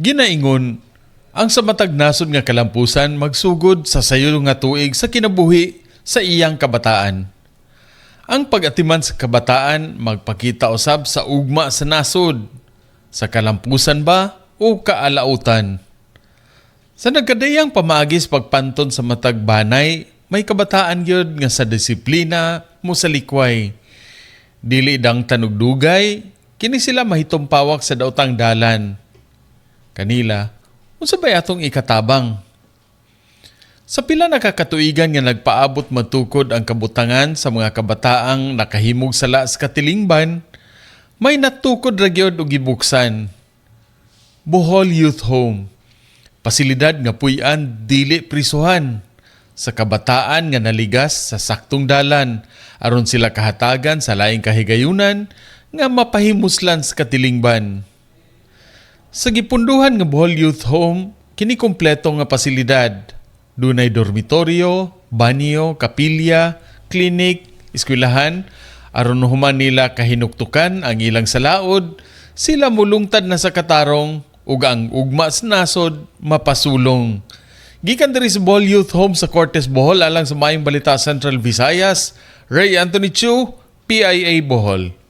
Ginaingon, ang sa matag nasod nga kalampusan magsugod sa sayo nga tuig sa kinabuhi sa iyang kabataan. Ang pag-atiman sa kabataan magpakita usab sa ugma sa nasod, sa kalampusan ba o kaalautan. Sa nagkadayang pamaagi sa pagpanton sa matag banay, may kabataan gyud nga sa disiplina mo sa likway. Dili dang tanugdugay, kini sila mahitumpawak sa daotang dalan. Kanila, unsa bay atong ikatabang? Sa pila nakakatuigan nga nagpaabot matukod ang kabutangan sa mga kabataang nakahimog sala sa katilingban, may natukod ra gyud og gibuksan. Bohol Youth Home. Pasilidad nga puy-an, dili prisuhan. Sa kabataan nga naligas sa saktong dalan aron sila kahatagan sa laing kahigayunan nga mapahimuslan sa katilingban. Sa gipunduhan nga Bohol Youth Home, kini kompleto nga pasilidad. Dunay dormitoryo, banyo, kapilya, klinik, eskwelahan, aron human nila kahinuktukan ang ilang salaod, sila mulungtad na sa katarong ug ang ugma sa nasod mapasulong. Gikan diri sa Bohol Youth Home sa Cortes, Bohol, alang sa Maayong Balita Central Visayas, Ray Anthony Chu, PIA Bohol.